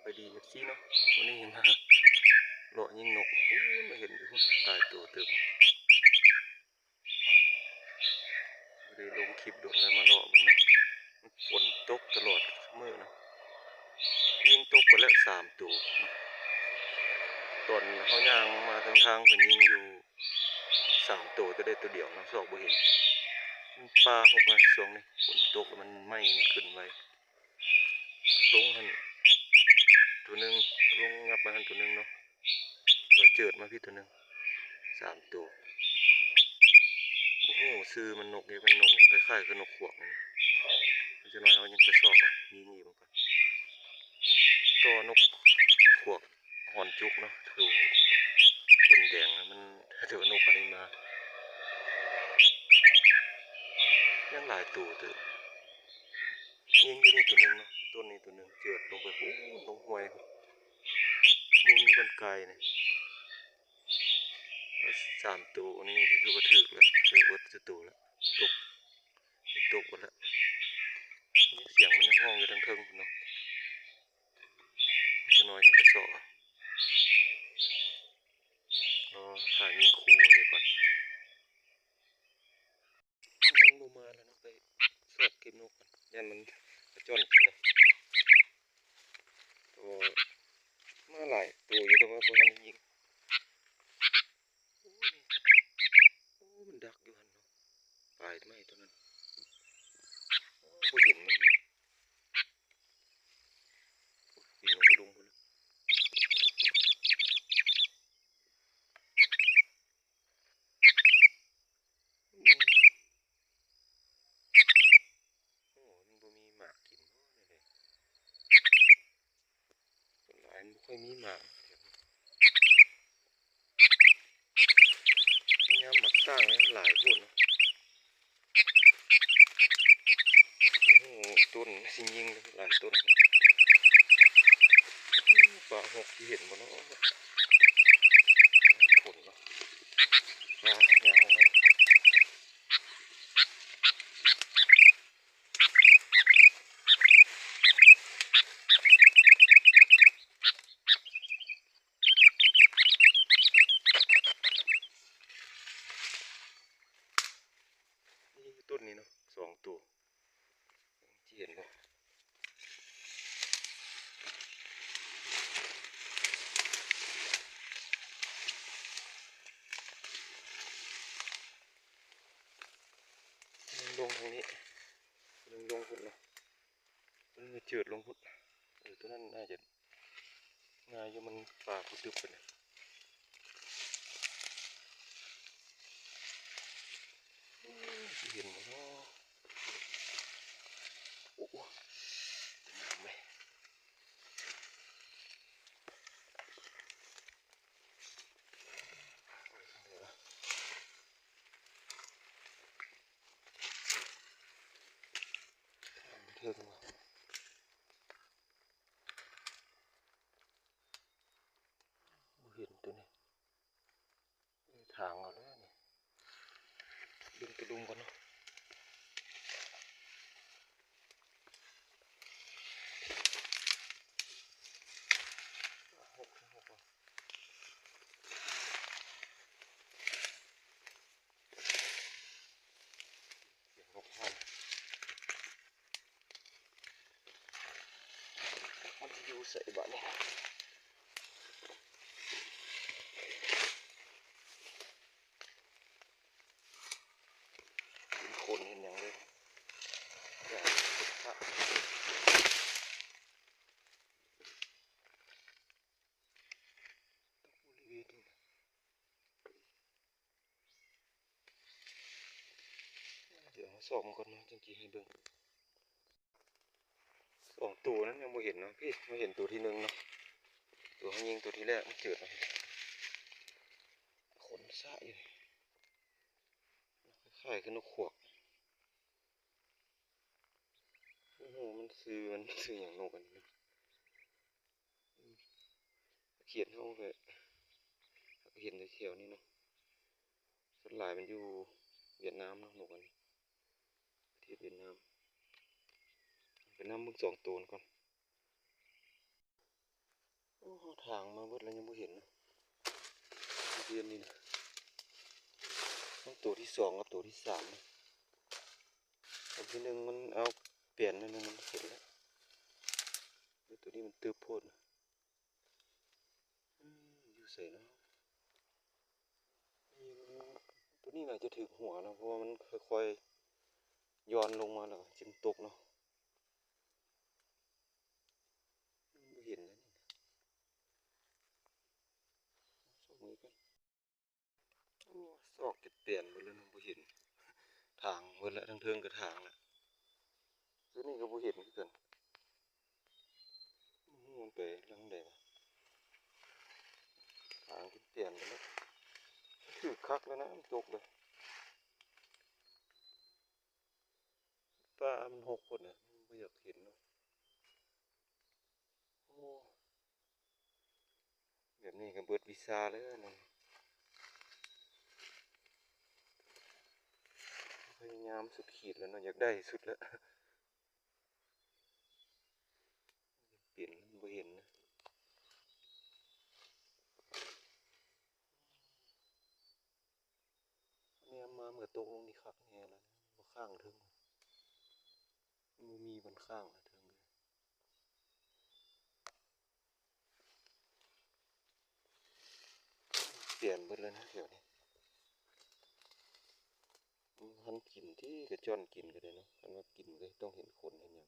ສະບາຍດີ ເອັຟຊີ ເນາະ, ມື້ນີ້ມາເລາະຍິງນົກ. ໂອ້ ມາເຫັນຢູ່ພຸ້ນຫຼາຍໂຕເຕີບ. ບໍ່ໄດ້ລົງຄລິບດົນແລ້ວ ມາເລາະເບິ່ງເນາະ. ມັນຝົນຕົກຕະຫຼອດມື້ເນາະ, ຍິງຕົກໄປແລ້ວສາມໂຕ. ຕອນເຮົາຍ່າງມາທາງທາງ ເພິ່ນຍິງຢູ່ສາມໂຕ ແຕ່ໄດ້ໂຕດຽວເນາະ, ຊອກບໍ່ເຫັນ. ມັນປ່າຮົກນະ ຊ່ວງນີ້ຝົນຕົກ ມັນໄໝ້ ມັນຂຶ້ນໄວ. ລົງຫັ້ນໂຕໜຶ່ງ, ລົງຫຍັບມາຫັ້ນໂຕໜຶ່ງເນາະ, ແລ້ວເຈີດມາພີ້ໂຕໜຶ່ງ, ສາມໂຕ. ບໍ່ຮູ້ຊື່ມັນນົກຫຍັງ, ເປັນນົກຫຍັງ, ຄ້າຍໆຄືນົກຂວາກນີ້. ຈັກໜ່ອຍເຮົາຍັງໄປຊອກຍິງອີກເບິ່ງກ່ອນ. ຕໍ່ນົກຂວາກ ຫອນຈຸກເນາະ, ໂຕຂົນແດງ ມັນ ແຕ່ວ່ານົກອັນນີ້ມາ ຍັງຫຼາຍໂຕເຕີບ. ຍິງຢູ່ນີ້ໂຕໜຶ່ງເນາະ, ຕົ້ນນີ້ໂຕໜຶ່ງ, ເຈີດລົງໄປພຸ້ນ ລົງຫ້ວຍພຸ້ນ, ບໍ່ມີບ່ອນກາຍນີ້. ແລ້ວສາມໂຕນີ້ຖືວ່າຖືກແລ້ວ, ຖືກເບິດຊຸໂຕແລ້ວ, ຕົກ ຕົກເບິດແລ້ວ. ສຽງມັນຍັງຮ້ອງຢູ່ທາງເທິງພຸ້ນເນາະ. ຈັກໜ່ອຍຍັງກະຊອກ. ລໍຖ້າຍິງຄູ່ນີ້ກ່ອນ. ມັນບໍ່ມາແລ້ວເນາະ, ໄປຊອກເກັບນົກກ່ອນ, ຢ້ານມັນກະຈ້ອນກິນເນາະ. ໂອ້ ມາຫຼາຍໂຕຢູ່ ແຕ່ວ່າບໍ່ທັນໄດ້ຍິງ. ໂອ້ ມັນດັກຢູ່ຫັ້ນເນາະ, ປາຍໄມ້ຕົວນັ້ນ. ໂອ້ ບໍ່ເຫັນມັນ. ໂອ້ ມັນບໍ່ມີໝາກກິນບໍ່ນີ້ເດ. ສ່ວນຫຼາຍມັນບໍ່ຄ່ອຍມີໝາກ. ຍາມໝາກຕ່າງນີ້ມັນຫຼາຍໂພດເນາະ. ໂອ້ໂຫ ຕົ້ນຊິຍິງຫຼາຍຕົ້ນ. ປ່າຫົກຊິເຫັນບໍ່ເນາະ? ຝົນເນາະ, ປ່າຍາວ. ນີ້ ຕົ້ນນີ້ເນາະ ສອງໂຕ ຊິເຫັນບໍ່? ໜຶ່ງລົງທາງນີ້ ໜຶ່ງລົງພຸ້ນເນາະ, ໜຶ່ງເຈີດລົງພຸ້ນ. ເອີ ຕົວນັ້ນໜ້າຈະ ງ່າຍຢູ່ ມັນປາກບໍ່ຕຶບປານໃດ. ໂອ້ຍ ຊິເຫັນບໍ່ເນາະ? ໂອ້ ງາມເວີຍ. ເທິງວ່າ ບໍ່ເຫັນຕົວນີ້. ເອີ ຖາງເອົາແລ້ວນີ້, ດຶງຕົວດຸ່ມກ່ອນເນາະ. ຫົກ ຫົກ ສຽງນົກຮ້ອງ ມັນຊິຢູ່ໃສບາດນີ້? ເປັນຂົນເຫັນຫຍັງເລີຍ ຢ່າເປັນພະ ດຽວເຮົາຊອກມັນກ່ອນເນາະ ຈັ່ງຊິໃຫ້ເບິ່ງ. ສອງໂຕນັ້ນຍັງບໍ່ເຫັນເນາະ, ພີ້ ມາເຫັນໂຕທີໜຶ່ງເນາະ, ໂຕເຮົາຍິງໂຕທີແລກມັນເຈີດເນາະ, ຂົນສະຢູ່ ຄ້າຍໆຄືນົກຂວາກ. ໂອ້ໂຫ ມັນຊື່ ມັນຊື່ຫຍັງ ນົກອັນນີ້? ຂຽນເຮົາແຫຼະ ເຮົາກໍເຫັນແຖວໆນີ້ເນາະ, ສ່ວນຫຼາຍມັນຢູ່ຫວຽດນາມເນາະ ນົກອັນນີ້ ປະເທດຫວຽດນາມ. ໄປນຳເບິ່ງສອງໂຕນີ້ກ່ອນ. ຖາງມາເບິດແລ້ວຍັງບໍ່ເຫັນນະ ເດືອນນີ້ນະ ທັງໂຕທີສອງກັບໂຕທີສາມນະ. ໂຕທີໜຶ່ງມັນເອົາແປນໜ້ອຍໜຶ່ງ ມັນເຫັນແລ້ວ ແຕ່ໂຕນີ້ມັນຕຶບໂພດນະ. ອືມ ຢູ່ໃສເນາະ? ໂຕນີ້ໜ້າຈະຖືກຫົວເນາະ ເພາະວ່າມັນຄ່ອຍໆ ຢ່ອນລົງມາແລ້ວຈຶ່ງຕົກເນາະ. ບໍ່ເຫັນແລ້ວນີ້ ຊອກເບິ່ງກ່ອນ. ໂອ້ ຊອກຈົນປ່ຽນເບິດແລ້ວເນາະ ບໍ່ເຫັນ ຖາງເບິດແລ້ວ ທາງເທິງກໍຖາງແລ້ວ ໂຕນີ້ກໍບໍ່ເຫັນຄືກັນ ບໍ່ຮູ້ມັນໄປທາງໃດວະ ຖາງຈົນປ່ຽນເບິດແລ້ວ ຖືກຄັກແລ້ວນະ ມັນຕົກເລີຍ ປ່າມັນຮົກໂພດນະ ບໍ່ຢາກເຫັນເນາະ. ໂອ້ ແບບນີ້ກໍເບິດວິຊາແລ້ວເນາະ ພະຍາຍາມສຸດຂີດແລ້ວເນາະ ຢາກໄດ້ສຸດແລ້ວ ເປັນບໍ່ເຫັນນະ. ແນມມາມັນກໍຕົກລົງນີ້ຄັກແນ່ແລ້ວ ບໍ່ຄ້າງເທິງ ບໍ່ມີບ່ອນຄ້າງເທິງ ປ່ຽນເບິດແລ້ວນະແຖວນີ້ ມັນກິນຕິ ກະຈ້ອນກິນກໍໄດ້ເນາະ ຄັນວ່າກິນກໍຕ້ອງເຫັນຂົນເຫັນຫຍັງ.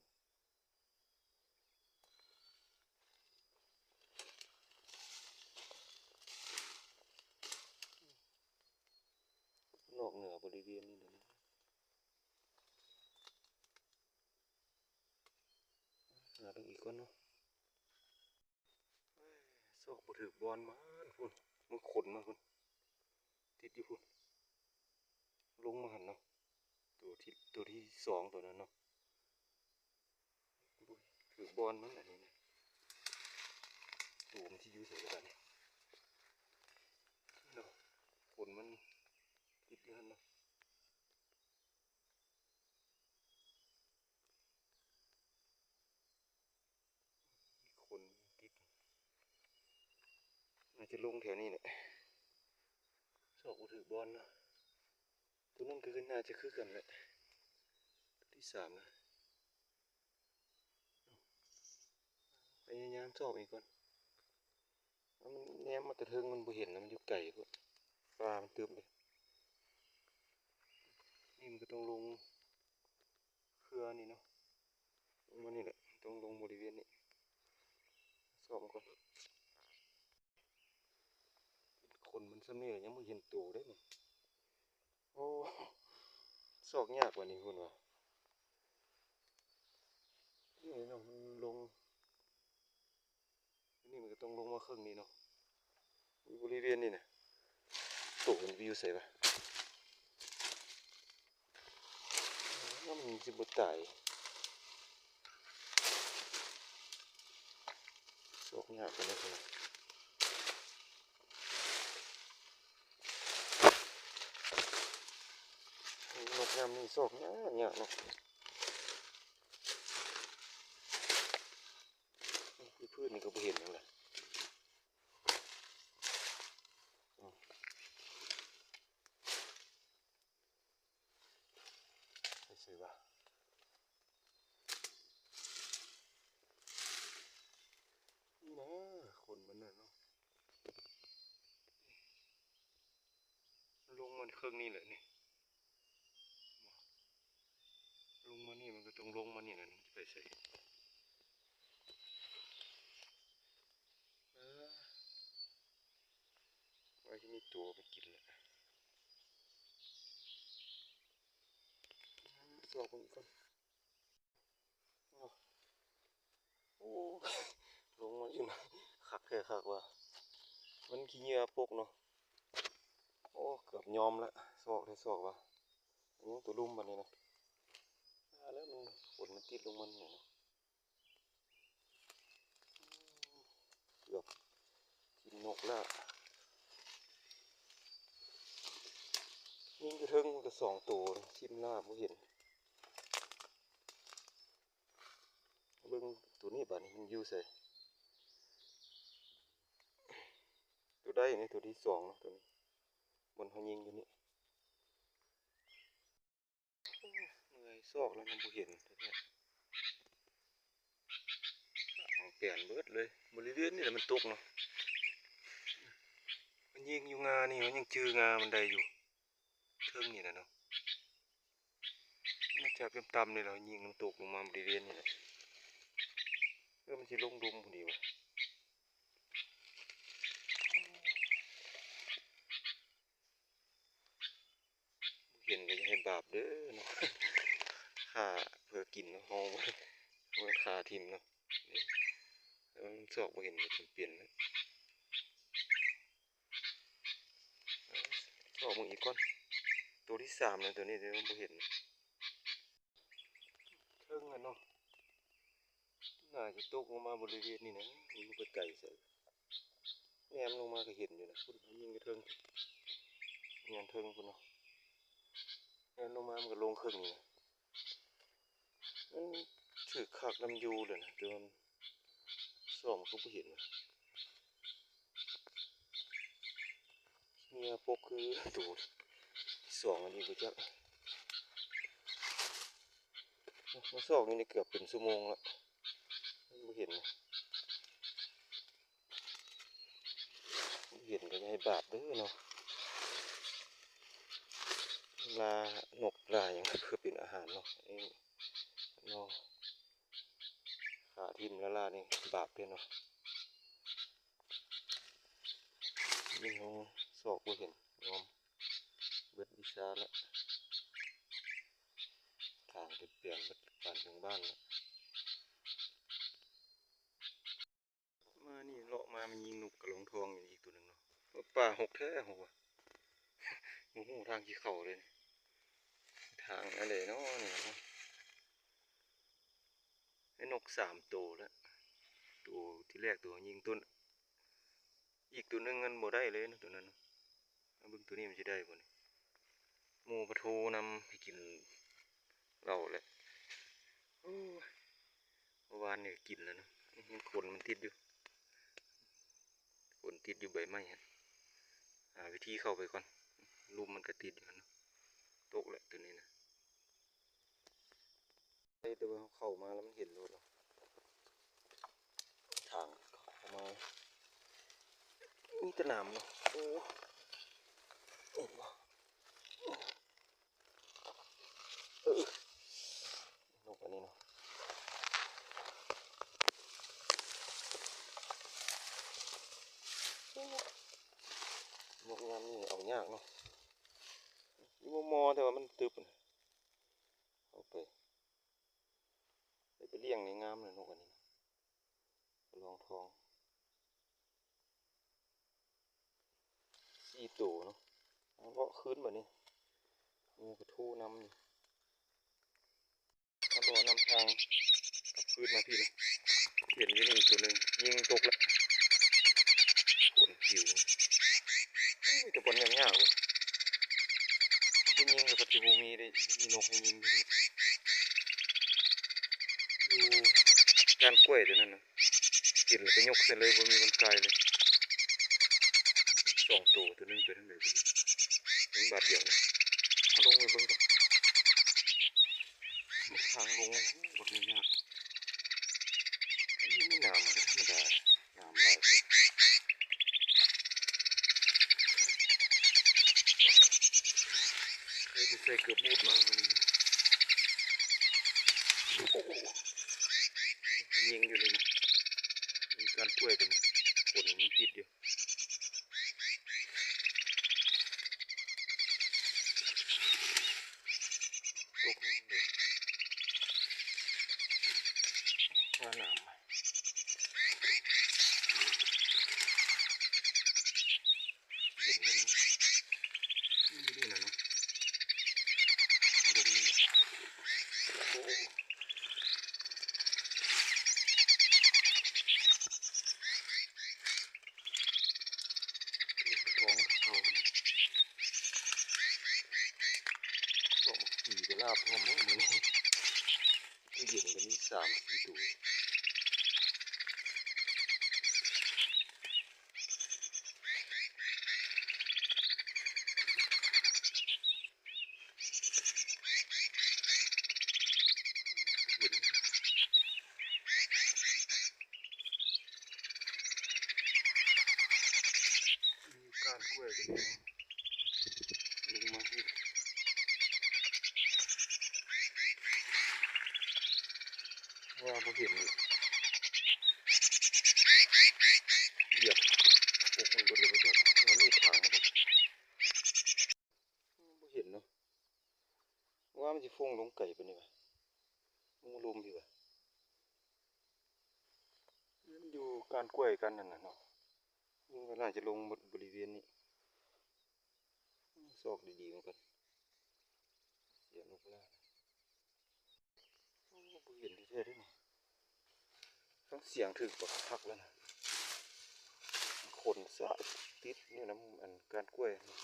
ນອກເໜືອບໍລິເວນນີ້ແຫຼະ ຫາເບິ່ງອີກກ່ອນເນາະ ຊອກບໍ່ຖືກບ່ອນ ມາພຸ້ນ ມັນຂົນມາພຸ້ນ ຕິດຢູ່ພຸ້ນ ລົງມາຫັ້ນເນາະ ໂຕທີ່ ໂຕທີ່ສອງໂຕນັ້ນເນາະ. ໂອ້ຍ ຖືກບ່ອນມັນອັນນີ້ນະ ໂຕມັນຊິຢູ່ໃສລະບາດນີ້ເນາະ ຂົນມັນຕິດຢູ່ຫັ້ນເນາະ ຂົນຕິດ ໜ້າຈະລົງແຖວນີ້ແຫຼະ ຊອກບໍ່ຖືກບ່ອນເນາະ ໂຕນັ້ນກໍຄື ໜ້າຈະຄືກັນແຫຼະ ໂຕທີສາມນະ. ພະຍາຍາມຊອກອີກກ່ອນ ມັນແນມມາແຕ່ເທິງມັນບໍ່ເຫັນແລ້ວ ມັນຢູ່ໄກໂພດ ປ່າມັນຕຶບເດ້ ນີ້ມັນກໍຕ້ອງລົງເຄືອນີ້ເນາະ ລົງມານີ້ແຫຼະ ຕ້ອງລົງບໍລິເວນນີ້ ຊອກມັນກ່ອນ ຂົນມັນສ່ຳນີ້ແຫຼະ ຍັງບໍ່ເຫັນໂຕເດ້ນີ້. ໂອ້ ຊອກຍາກວ່ານີ້ພຸ້ນວ່າ ນີ້ເນາະ ມັນລົງ ນີ້ມັນກໍຕ້ອງລົງມາເຄິ່ງນີ້ເນາະ ຢູ່ບໍລິເວນນີ້ນະ ໂຕມັນໄປຢູ່ໃສວະ ມັນຊິບໍ່ຕາຍ ຊອກຍາກປານໃດພຸ້ນ ນົກຍາມນີ້ຊອກຍາກໆເນາະ ຢູ່ພື້ນນີ້ກໍບໍ່ເຫັນຫຍັງລະ ໃສວະ ນີ້ນະ ຂົນມັນນະເນາະ ລົງມາເຄິ່ງນີ້ແຫຼະນີ້ ລົງມານີ້ ມັນກໍຕ້ອງລົງມານີ້ແຫຼະ ມັນຈະໄປໃສ ເອີ ວ່າຊິມີຕົວໄປກິນແຫຼະ ຊອກເບິ່ງອີກກ່ອນ. ໂອ້ ລົງມາຢູ່ນະ ຄັກແທ້ຄັກວ່າ ມັນຂີ້ເຫຍື້ອປົກເນາະ ໂອ້ ເກືອບຍອມລະ ຊອກແທ້ຊອກວ່າ ຍັງໂຕລຸ່ມບາດນີ້ນະ ວ່າແລ້ວມັນ ຝົນມັນຕິດລົງມານີ້ນະ ເກືອບ ກິນນົກແລ້ວ ຍິງຢູ່ເທິງມັນກໍສອງໂຕ ຖິ້ມລາບບໍ່ເຫັນ ເບິ່ງໂຕນີ້ບາດນີ້ມັນຢູ່ໃສ ໂ ໄດ້ໃນຕົວທີສອງເນາະ ຕົວນີ້ ບ່ອນເຮົາຍິງຢູ່ນີ້. ໂອ້ຍ ເມື່ອຍ ຊອກແລ້ວຍັງບໍ່ເຫັນແທ້ໆ ເອົາແປນເບິດເລີຍ. ບໍລິເວນນີ້ແຫຼະມັນຕົກເນາະ ມັນຍິງຢູ່ງ່ານີ້ ມັນຍັງຈື່ງ່າມັນໄດ້ຢູ່ ເທິງນີ້ແຫຼະເນາະ. ມັນຈະຕ່ຳໆນີ້ແຫຼະ ຍິງມັນຕົກລົງມາບໍລິເວນນີ້ແຫຼະ. ເອີ ມັນຊິລົງລຸ່ມພຸ້ນດີຫວາ. ເຫັນກໍຢ່າໃຫ້ບາບເດີເນາະ ຂ້າເພື່ອກິນເນາະ ເຮົາບໍ່ແມ່ນຂ້າຖິ້ມເນາະ. ນີ້ ແຕ່ວ່າມັນຊອກບໍ່ເຫັນກໍຈຳເປັນແຫຼະ. ຊອກເບິ່ງອີກກ່ອນ ໂຕທີສາມແລ້ວ ໂຕນີ້ແຕ່ວ່າບໍ່ເຫັນ. ເທິງຫັ້ນເນາະ ໜ້າຈະຕົກລົງມາບໍລິເວນນີ້ນະ ມັນບໍ່ໄກໃສ ແນມລົງມາກໍເຫັນຢູ່ນະ. ພຸ້ນ ຍິງຢູ່ເທິງ ແມ່ນເທິງພຸ້ນເນາະ ແນມລົງມາມັນກໍລົງເຄິ່ງນີ້ນະ. ມັນຖືກຄັກນຳຢູ່ແຫຼະນະ ແຕ່ວ່າ ສອງກໍບໍ່ເຫັນ ເຫື່ອປົກຄືໂຕສອງອັນນີ້ບໍ່ຈັກ. ມາຊອກຢູ່ນີ້ເກືອບເປັນຊົ່ວໂມງແລ້ວ ບໍ່ເຫັນ ບໍ່ເຫັນກໍຢ່າໃຫ້ບາບເດີເນາະ. ລ່ານົກລ່າຫຍັງເພື່ອເປັນອາຫານເນາະ ນີ້ເນາະ. ຂ້າຖິ້ມລ້າໆນີ້ບາບເດ້ເນາະ. ນີ້ເຮົາຊອກບໍ່ເຫັນ ຍອມເບິດວິຊາລະ ທາງເປັນແປນເບິດບ້ານເທິງບ້ານລະ. ມານີ້ເລາະມາ ມາຍິງນົກກະລອງທອງຢູ່ນີ້ອີກໂຕໜຶ່ງເນາະ. ປ່າຮົກແທ້ ຮູ້ວ່າ ບໍ່ຮູ້ທາງຊິເຂົ້າເລີຍ ທາງອັນໃດເນາະນີ້ເນາະ. ໄດ້ນົກສາມໂຕແລ້ວ ໂຕທີແລກໂຕຍິງຕົ້ນ ອີກໂຕໜຶ່ງມັນບໍ່ໄດ້ເລີຍນະ ໂຕນັ້ນນະ. ເບິ່ງໂຕນີ້ມັນຊິໄດ້ບໍ່ນີ້ ໝູ່ປະໂທນຳ ໄປກິນເຫຼົ້າແລ້ວ. ໂອ້ຍ ເມື່ອວານນີ້ກໍກິນແລ້ວນະ ຍັງຂົນມັນຕິດຢູ່ ຂົນຕິດຢູ່ໃບໄມ້ຫັ້ນ. ຫາວິທີເຂົ້າໄປກ່ອນ ລຸ່ມມັນກໍຕິດຢູ່ຫັ້ນ ຕົກແຫຼະໂຕນີ້ນະ. ແຕ່ວ່າເຮົາເຂົ້າມາແລ້ວມັນເຫັນໂລດເນາະ ທາງເຂົ້າມາມີແຕ່ໜາມເນາະ. ໂອ້ ເຫັນບໍ່ ເອີ ນົກອັນນີ້ເນາະ. ນົກຍາມນີ້ເອົາຍາກເນາະ ຢູ່ມໍ່ໆ ແຕ່ວ່າມັນຕຶບ ເອົາໄປ ໄດ້ໄປລ້ຽງນີ້ງາມເລີຍ ນົກອັນນີ້ນະ ກະລອງທອງ ສີ່ໂຕເນາະ. ເອົາເລາະຄືນບາດນີ້ ໝູ່ກະໂທນຳຢູ່ ເຮົາເລາະນຳທາງກັບຄືນມາພີ້ນະ. ເຫັນຢູ່ນີ້ໂຕໜຶ່ງ ຍິງຕົກລະ ໂກນຜິວ ມີແຕ່ບ່ອນຍາກໆເວີຍ ບໍ່ຍິງກໍຊິບໍ່ມີເດ້ ບໍ່ມີນົກໃຫ້ຍິງເດ້. ຢູ່ກ້ານກ້ວຍໂຕນັ້ນນະ ເຫັນແລ້ວກໍຍົກໃສ່ເລີຍ ບໍ່ມີບ່ອນກາຍເລີຍ. ສອງໂຕ ໂຕໜຶ່ງໄປທາງໃດບໍ່ຮູ້ ເຫັນບາດດຽວນະ. ເອົາລົງໄປເບິ່ງກ່ອນ ທາງລົງໂຄດຍາກ. ນີ້ມີໜາມກໍທຳມະດາ ໜາມຫຼາຍ ໃສ່ເກີບບູດມາມື້ນີ້. ໂອ້ໂຫ ຍິງຢູ່ນີ້ນະ ມີກ້ານກ້ວຍຕົວນີ້ ຂົນມັນຕິດຢູ່ ຕົກລົງເດ້ ຄາໜາມ. ເຫັນຢູ່ນີ້ ນີ້ເດ້ນະເນາະ ເບິ່ງນີ້ ໂອ້ ຂອງເຂົາ ຂອງຜີໄປລາບພ້ອມເນາະມື້ນີ້ ຕູ້ເຢັນກໍມີສາມສີ່ໂຕ. ເວີຍ ລົງມາ ວ່າບໍ່ເຫັນ ຢຽບ ປົກມັນເບິດເລີຍ ວ່າມີດຖາງມັນ ບໍ່ເຫັນເນາະ ວ່າມັນຊິຟົງລົງໄກປານນີ້ຫວາ ລົງລຸ່ມພີ້ຫວາ ມັນຢູ່ກ້ານກ້ວຍກ້ານນັ້ນນະເນາະ ມັນກໍໜ້າຈະລົງບໍລິເວນນີ້ ຊອກດີໆ ມັນກໍເສຍນົກລາ ໂອ້ ບໍ່ເຫັນແທ້ໆເດ້ນີ້ ຟັງສຽງຖືກບັກຄັກແລ້ວນະ ຂົນສະຕິດຢູ່ນຳອັນກ້ານກ້ວຍ ນີ້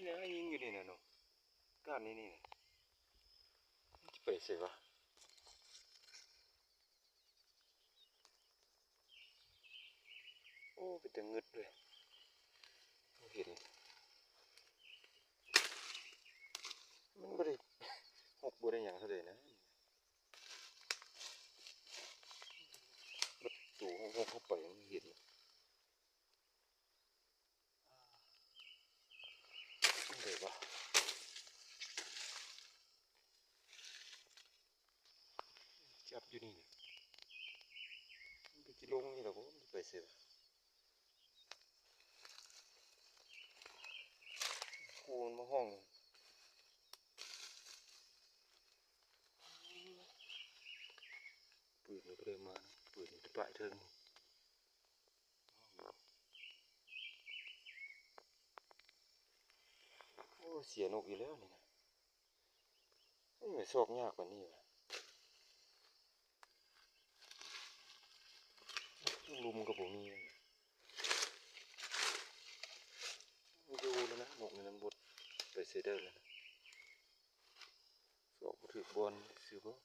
ນະ ຍິງຢູ່ນີ້ນະເນາະ ກ້ານນີ້ນີ້ນະ ມັນຊິໄປໃສຫວາ? ໂອ້ ເປັນຕາງຶດເລີຍ ບໍ່ເຫັນ ມັນບໍ່ໄດ້ຮົກບໍ່ໄດ້ຫຍັງເທົ່າໃດນະ ໂຕຮົກໆ ເຂົ້າໄປມັນເຫັນ ໄດ້ບໍ່? ຈັບຢູ່ນີ້ນະ ມັນກໍຊິລົງນີ້ລະບໍ່ ມັນໄປໃສວະ? ຄູມັນມາຫ້ອງ ປືນມັນກໍໄດ້ມານະ ປືນມັນຈະປາຍເທິງ ໂອ້ ເສຍນົກອີກແລ້ວນີ້ນະ ເອີ ຊອກຍາກປານນີ້ຫວາ ລຸ່ມກໍບໍ່ມີ ຢູ່ແລ້ວນະ ນົກນີ້ມັນບໍ່ໄປໃສໄດ້ແລ້ວນະ ຊອກບໍ່ຖືກບ່ອນຊື່ບໍ່?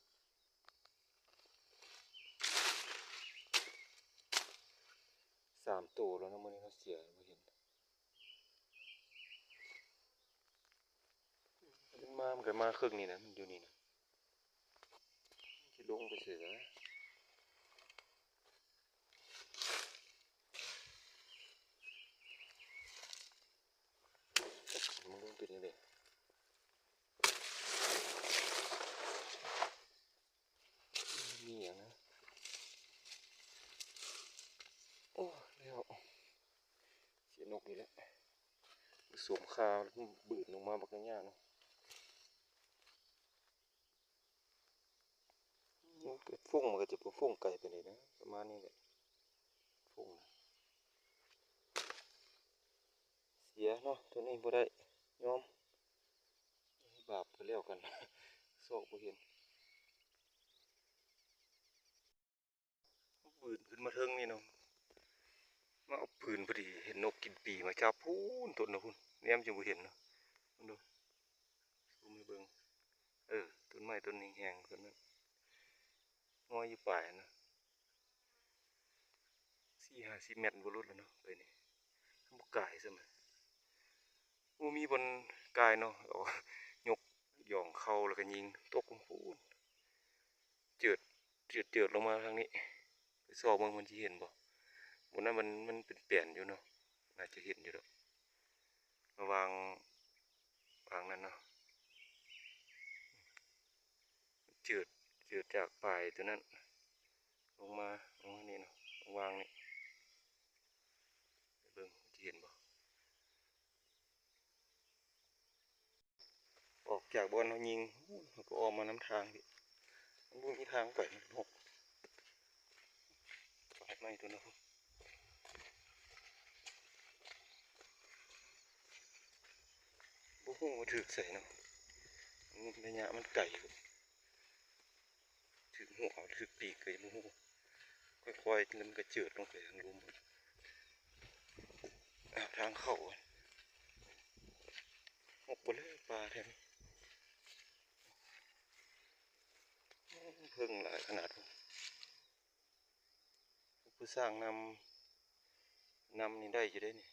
ສາມໂຕແລ້ວນະມື້ນີ້ເນາະ ເສຍບໍ່ເຫັນ ມັນມາ ມັນກໍມາເຄິ່ງນີ້ນະ ມັນຢູ່ນີ້ນະ ມັນຊິລົງໄປໃສວະ? ມັນເປັນຈັ່ງໃດ? ມີຫຍັງນະ? ໂອ້ ແລ້ວ ເສຍນົກອີກແລ້ວ ສົມຄາ ບືນລົງມາບັກໃຫຍ່ເນາະ. ມັນກໍຟົງ ມັນກໍຈະບໍ່ຟົງໄກປານໃດນະ ປະມານນີ້ແຫຼະ ຟົງນະ. ເສຍເນາະ ໂຕນີ້ບໍ່ໄດ້ ຍອມ ບາບກໍແລ້ວກັນ ຊອກບໍ່ເຫັນ ບືນຂຶ້ນມາເທິງນີ້ເນາະ ມາເອົາປືນ ພໍດີເຫັນນົກກິນປີມາຈັບພຸ້ນ ຕົ້ນນະພຸ້ນ ແນມຈະບໍ່ເຫັນເນາະ ເບິ່ງດູ ຊູມໃຫ້ເບິ່ງ ເອີ ຕົ້ນໄມ້ຕົ້ນແຫ້ງໆ ຕົ້ນນັ້ນ ງອຍຢູ່ປາຍຫັ້ນນະ ສີ່ຫ້າສິບແມັດບໍ່ຫຼຸດແລ້ວເນາະ ໄປນີ້ ບໍ່ກາຍຊ້ຳ ບໍ່ມີບ່ອນກາຍເນາະ ເອົາ ຍົກຫຍ້ອງເຂົ່າ ແລ້ວກໍຍິງຕົກພຸ້ນ ເຈີດ ເຈີດ ເຈີດລົງມາທາງນີ້ ໄປຊອກເບິ່ງມັນຊິເຫັນບໍ່ ບ່ອນນັ້ນມັນ ມັນເປັນແປນຢູ່ເນາະ ໜ້າຈະເຫັນຢູ່ດອກ ລະຫວ່າງ ຫວ່າງນັ້ນເນາະ ເຈີດ ເຈີດຈາກປາຍໂຕນັ້ນ ລົງມາ ລົງມານີ້ເນາະ ວາງນີ້ ເບິ່ງຊິເຫັນບໍ່? ອອກຈາກບ່ອນເຮົາຍິງ ເຮົາກໍອ້ອມມານຳທາງນີ້ ມັນບໍ່ມີທາງໄປ ມັນຮົກ ປາດໄມ້ຕົວນັ້ນ ບໍ່ຮູ້ວ່າຖືກໃສເນາະ ໄລຍະມັນໄກ ຖືກຫົວ ຖືກປີກກໍຍັງບໍ່ຮູ້ ຄ່ອຍໆ ແລ້ວມັນກໍເຈີດລົງໄປທາງລຸ່ມ ອາ ທາງເຂົ້າ ຫົກບໍ່ເລີຍ ປ່າແຖວນີ້ ເພິ່ງຫຼາຍຂະໜາດ ຜູ້ສ້າງນຳ ນຳນີ້ໄດ້ຢູ່ເດ້ນີ້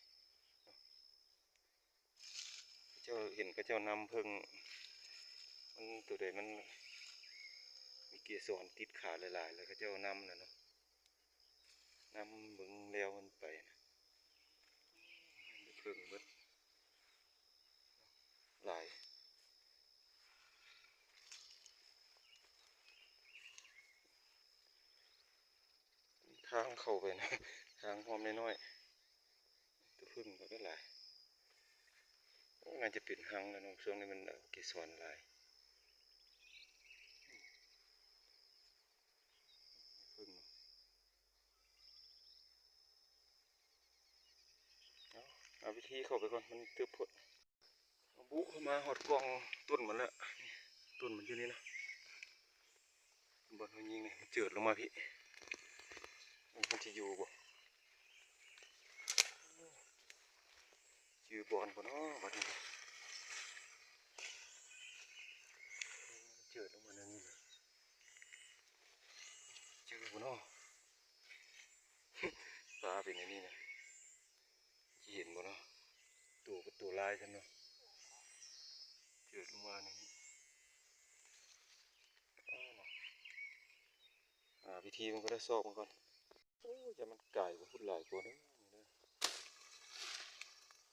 ເຈົ້າເຫັນເຂົາເຈົ້ານຳເພິ່ງ ມັນໂຕໃດມັນມີເກສອນຕິດຂາຫຼາຍໆ ແລ້ວເຂົາເຈົ້ານຳແລ້ວເນາະ ນຳເບິ່ງແລ້ວມັນໄປນະ ເພິ່ງເບິດຫຼາຍ ທາງເຂົ້າໄປນະ ທາງຮ່ອມນ້ອຍໆ ຕົວເພິ່ງກໍໄດ້ຫຼາຍ ໂອ້ ໜ້າຈະເປັນຮັງແລ້ວເນາະ ຊ່ວງນີ້ມັນເກສອນຫຼາຍ ເພິ່ງເນາະ ເອົາ ຫາວິທີເຂົ້າໄປກ່ອນ ມັນຕຶບໂພດ ບຸເຂົ້າມາຮອດກ້ອງຕົ້ນມັນແລ້ວ ຕົ້ນມັນຢູ່ນີ້ນະ ບ່ອນເຮົາຍິງນີ້ ມັນເຈີດລົງມາພີ້ ມັນຊິຢູ່ບໍ່ ຈື່ບ່ອນບໍ່ເນາະ ບາດນີ້ ເຈີດລົງມາແນວນີ້ນະ ຈື່ບໍ່ເນາະ ປາເປັນແນວນີ້ນະ. ຊິເຫັນບໍ່ເນາະ ໂຕກໍໂຕຫຼາຍຊັ້ນເນາະ ເຈີດລົງມານີ້ ອ້າວເນາະ ຫາວິທີມັນກໍໄດ້ຊອກມັນກ່ອນ ໂອ້ຍ ຢ່າມັນກາຍໄປພຸ້ນຫຼາຍກວ່າເດີ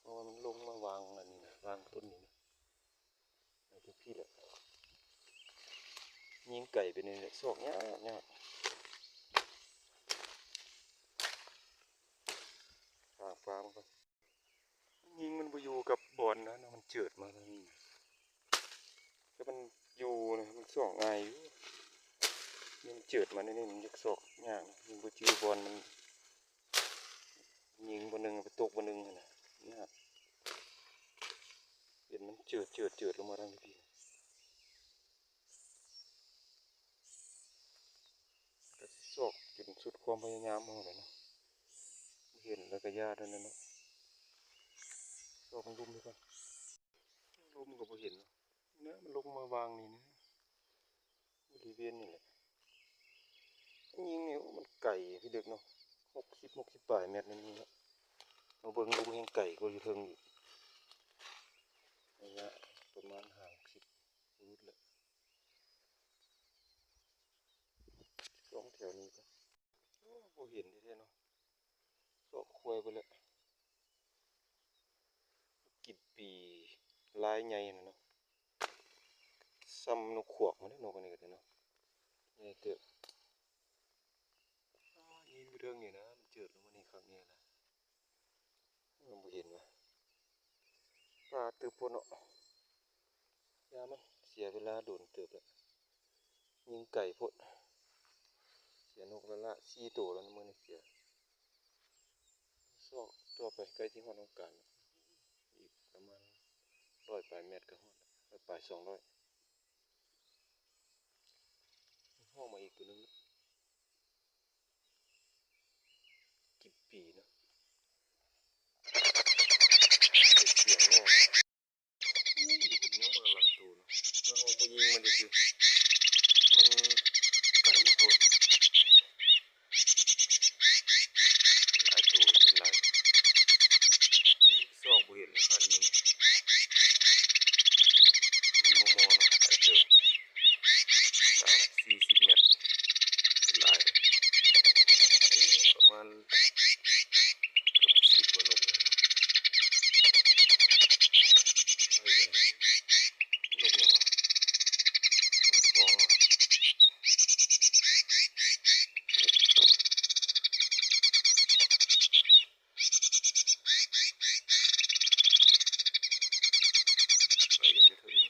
ເພາະວ່າມັນລົງມາວາງອັນນີ້ນະ ວາງຕົ້ນນີ້ນະ. ໄປທຸກທີ່ແຫຼະ ຍິງໄກໄປນີ້ແຫຼະ ຊອກຍາກ ຍາກ ຫາປາມັນກ່ອນ ຍິງມັນບໍ່ຢູ່ກັບບ່ອນນັ້ນນະ ມັນເຈີດມາທາງນີ້ ແຕ່ມັນຢູ່ນະ ມັນຊອກງ່າຍຢູ່ ມັນເຈີດມາໃນນີ້ ມັນຢາກຊອກຍາກນະ ມັນບໍ່ຈື່ບ່ອນ ມັນຍິງບ່ອນໜຶ່ງ ໄປຕົກບ່ອນໜຶ່ງຫັ້ນນະ ຍາກ ເຫັນມັນເຈີດ ເຈີດ ເຈີດລົງມາທາງພີ້ ກໍຊອກຈົນສຸດຄວາມພະຍາຍາມເຮົາແຫຼະເນາະ ເຫັນແລ້ວກໍຢ່າເທົ່ານັ້ນເນາະ ຊອກໃນລຸ່ມນີ້ກ່ອນ ລຸ່ມກໍບໍ່ເຫັນເນາະ ນີ້ນະ ມັນລົງມາວາງນີ້ນະ ບໍລິເວນນີ້ແຫຼະ ຍິງນີ້ ໂອ້ ມັນໄກ ພີ່ເດັກເນາະ ຫົກສິບ ຫົກສິບປາຍແມັດນີ້ເນາະ ມາເບິ່ງລຸ່ມແຮ່ງໄກກວ່າຢູ່ເທິງອີກ ໄລຍະປະມານຫ້າສິບ ຫຼຸດແຫຼະ ສອງແຖວນີ້ກໍ ໂອ້ ບໍ່ເຫັນແທ້ໆເນາະ ຊອກຄວາຍໄປແລ້ວ ກິນປີລາຍໃຫຍ່ຫັ້ນນະເນາະ ສ່ຳນົກຂວາກຫັ້ນແຫຼະ ນົກອັນນີ້ກໍໄດ້ເນາະ ໃຫຍ່ເຕີບ ອໍ ຍິງຢູ່ເທິງນີ້ນະ ມັນເຈີດລົງມານີ້ຄັກແນ່ລະ ມັນບໍ່ເຫັນວະ ປ່າຕຶບໂພດເນາະ ຢ່າມັນ ເສຍເວລາດົນເຕີບແລ້ວ ຍິງໄກໂພດ ເສຍນົກແລ້ວລະ ສີ່ໂຕແລ້ວນະມື້ນີ້ ເສຍ ຊອກຕໍ່ໄປໃກ້ຊິຮອດຫ້ອງການ ອີກປະມານຮ້ອຍປາຍແມັດກໍຮອດ ຮ້ອຍປາຍ ສອງຮ້ອຍ ຮ້ອງມາອີກໂຕໜຶ່ງ ກິບປີນະ ເຮັດສຽງຮ້ອງ ໂອ້ຍ ຢູ່ພຸ້ນຍັງບໍ່ຫຼາຍໂຕເນາະ ເຮົາບໍ່ຍິງມັນຊື່ໆ ມັນໄກໂພດ ຫຼາຍໂຕ ມັນຫຼາຍ ຊອກບໍ່ເຫັນແລ້ວ ຄາດນີ້ ມັນມໍ່ໆເນາະ ຫຼາຍເຕີບ ສາມສີ່ສິບແມັດ ຫຼາຍເດ້ ປະມານເກືອບເປັນສິບກວ່ານົກເລີຍ ເອີ ນົກຫຍັງວະ ນົກທອງຫວາ ໄປກັນຢູ່ເທິງນີ້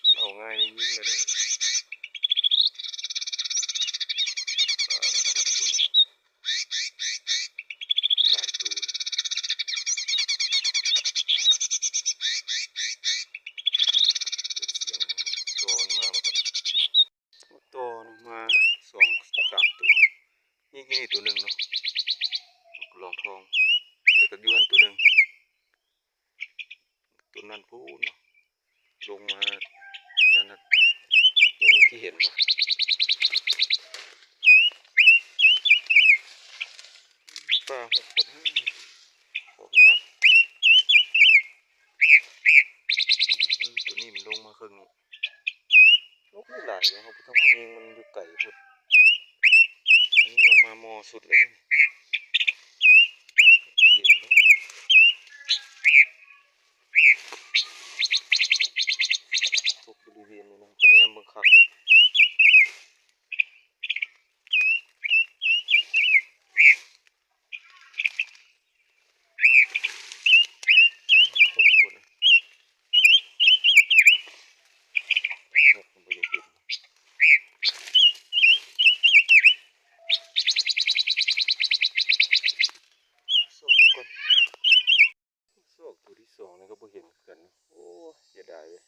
ມັນເອົາງ່າຍນີ້ຍິງແລ້ວເດ້ ປາມັນຖືກຄົນ ຫຼາຍໂຕເດ້ ເກີດສຽງໂຕມັນມາ ມາຕໍ່ເນາະ ມາສອງສາມໂຕ ນີ້ ນີ້ໂຕໜຶ່ງເນາະ ລອງທອງ ແລ້ວກໍຢູ່ຫັ້ນໂຕໜຶ່ງ ໂຕນັ້ນພຸ້ນເນາະ ລົງມານັ້ນນະ ລົງທີ່ເຫັນບໍ່ ປາຫົກຄົນ ອອກຍາກ. ແລ້ວເຮົາບໍ່ຕ້ອງໄປຍິງ ມັນຢູ່ໄກໂພດ. ອັນນີ້ວ່າມາມໍສຸດແລ້ວເດ້ ເຫັນບໍ່? ຕົກບໍລິເວນນີ້ນະ ກະແນມເບິ່ງຄັກແລ້ວ. ຊອກໂຕທີສອງນີ້ກະບໍ່ເຫັນຄືກັນ. ໂອ້ ເສຍດາຍເວີຍ.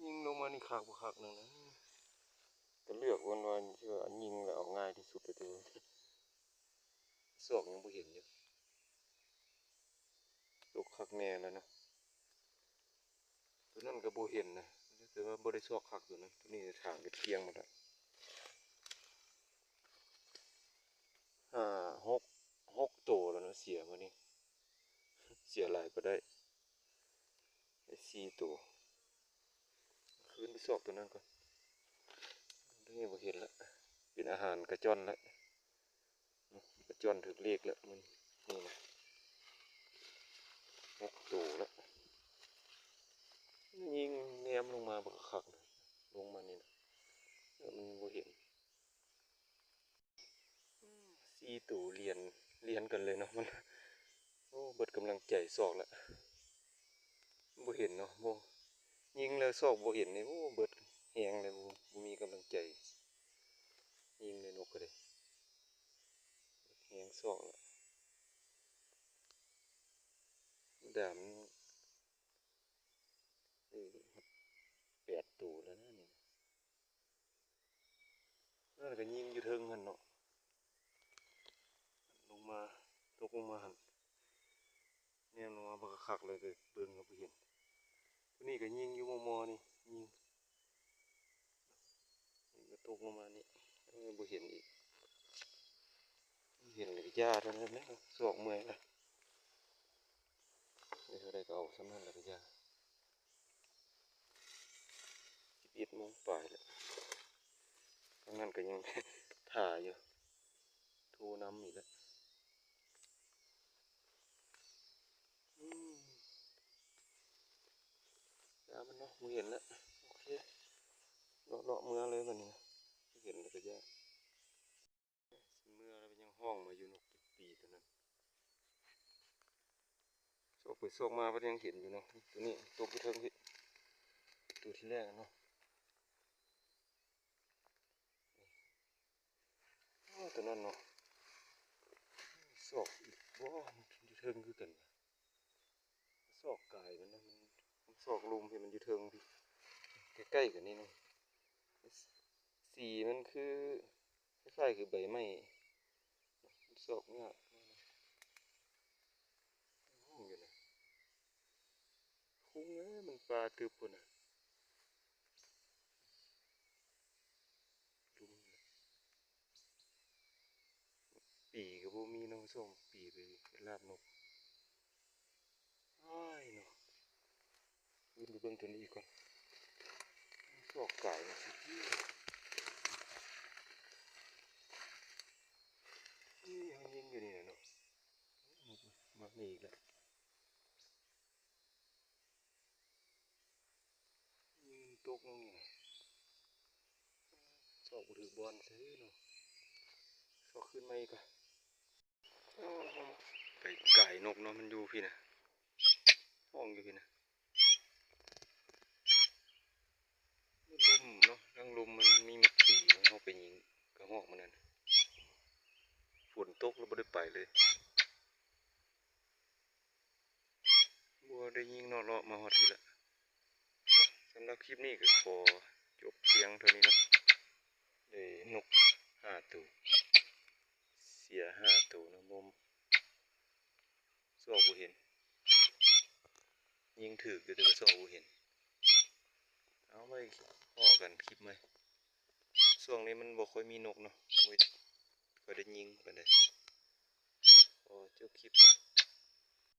ຍິງລົງມານີ້ຄັກບໍ່ຄັກໜຶ່ງນະ. ກະເລືອກເບິ່ງວ່າຊິວ່າຍິງແລ້ວເອົາງ່າຍທີ່ສຸດເລີຍເດີ. ຊອກຍັງບໍ່ເຫັນຢູ່. ຕົກຄັກແນ່ແລ້ວນະ. ໂຕນັ້ນກະບໍ່ເຫັນນະ ແຕ່ວ່າບໍ່ໄດ້ຊອກຄັກໂຕນັ້ນ. ໂຕນີ້ຖາງກະກ້ຽງໝົດລະ. ຫ້າ ຫົກ ຫົກໂຕແລ້ວນະ ເສຍມື້ນີ້. ເສຍຫຼາຍບໍ່ໄດ້ ໄດ້ສີ່ໂຕ. ຄືນໄປຊອກໂຕນັ້ນກ່ອນ. ໂຕນີ້ບໍ່ເຫັນລະ ເປັນອາຫານກະຈ້ອນລະ. ກະຈ້ອນຖືກເລກແລ້ວມື້ນີ້ ນີ້ນະ ຫົກໂຕແລ້ວ. ຍິງແນມລົງມາບັກຄັກ ລົງມານີ້ນະ ແຕ່ມັນບໍ່ເຫັນ. ສີ່ໂຕລຽນ ລຽນກັນເລີຍເນາະ ມັນ ໂອ້ ເບິດກຳລັງໃຈຊອກລະ. ບໍ່ເຫັນເນາະ ບໍ່ ຍິງແລ້ວຊອກບໍ່ເຫັນນີ້ ໂອ້ ເບິດແຮງເລີຍ ບໍ່ ບໍ່ມີກຳລັງໃຈຍິງເລີຍ. ນົກກະເດ້ ແຮງຊອກລະ. ດາມ ເອີ ແປດໂຕແລ້ວນະນີ້. ນັ້ນກະຍິງຢູ່ເທິງຫັ້ນເນາະ ລົງມາ ຕົກລົງມາຫັ້ນ ແນມລົງມາບັກຄັກເລີຍ ກະເບິ່ງກະບໍ່ເຫັນ. ໂຕນີ້ກະຍິງຢູ່ມໍ່ໆນີ້ ຍິງ ກະຕົກລົງມານີ້ ເອີ ບໍ່ເຫັນອີກ. ເຫັນແລ້ວກະຢ່າເທົ່ານັ້ນແຫຼະ ຊອກເມື່ອຍລະ. ໄດ້ເທົ່າໃດກະເອົາສ່ຳນັ້ນລະກະຢ່າ. ສິບເອັດໂມງປາຍແລ້ວ ທາງນັ້ນກະຍັງຖ້າຢູ່ ໂທນຳອີກແລ້ວ. ອືມ ຢ່າມັນເນາະ ບໍ່ເຫັນແລ້ວ. ໂອເຄ ເລາະໆເມືອເລີຍບາດນີ້ນະ ເຫັນແລ້ວກະຢ່າ. ເມື່ອລະຍັງຮ້ອງມາຢູ່ ນົກປີໂຕນັ້ນ. ຊອກໄປຊອກມາ ມັນຍັງເຫັນຢູ່ເນາະ. ໂຕນີ້ຕົກຢູ່ເທິງພີ້ ໂຕທີແລກເນາະ. ໂອ້ ໂຕນັ້ນເນາະ ຊອກອີກບໍ່ ຢູ່ເທິງຄືກັນ. ຊອກກາຍມັນນະ ມັນ ມັນຊອກລຸ່ມທີ່ມັນຢູ່ເທິງພີ້ ໃກ້ໆກັນນີ້ເນາະ. ສີມັນຄື ຄ້າຍໆຄືໃບໄມ້ ມັນຊອກຍາກ. ຫ້ອງຢູ່ນະ ຄຸງເອີຍ ມັນປ່າຕຶບພຸ້ນນະ. ລຸ່ມ ປີກະບໍ່ມີເນາະ ຊ່ວງປີໄປລາບນົກ. ອ້າຍເນາະ ຂຶ້ນໄປເບິ່ງໂຕນີ້ອີກກ່ອນ. ຊອກກາຍມາຊິ ນີ້ເຮົາຍິງຢູ່ນີ້ແຫຼະເນາະ. ມານີ້ອີກແລ້ວ. ຍິງຕົກລົງນີ້ນະ ຊອກບໍ່ຖືກບ່ອນເຊີຍເນາະ. ຊອກຄືນໃໝ່ກະ ໂອ້ ໄປກາຍນົກເນາະ ມັນຢູ່ພີ້ນະ ຫ້ອງຢູ່ພີ້ນະ. ລຸ່ມເນາະ ຫຼັງລຸ່ມມັນມີໝາກປີ ເຮົາໄປຍິງກະຮອກມັນນັ້ນ ຝົນຕົກແລ້ວບໍ່ໄດ້ໄປເລີຍ. ບໍ່ໄດ້ຍິງເນາະ ເລາະມາຮອດພີ້ລະ. ສຳລັບຄລິບນີ້ກະຂໍຈົບພຽງເທົ່ານີ້ເນາະ. ໄດ້ນົກຫ້າໂຕ ເສຍຫ້າໂຕເນາະ ບໍ່ ຊອກບໍ່ເຫັນ. ຍິງຖືກຢູ່ ແຕ່ວ່າຊອກບໍ່ເຫັນ. ເອົາ ໄວ້ພໍ້ກັນຄລິບໃໝ່. ຊ່ວງນີ້ມັນບໍ່ຄ່ອຍມີນົກເນາະ ບໍ່ຄ່ອຍໄດ້ຍິງປານໃດ. ຂໍຈົບຄລິບເນາະ.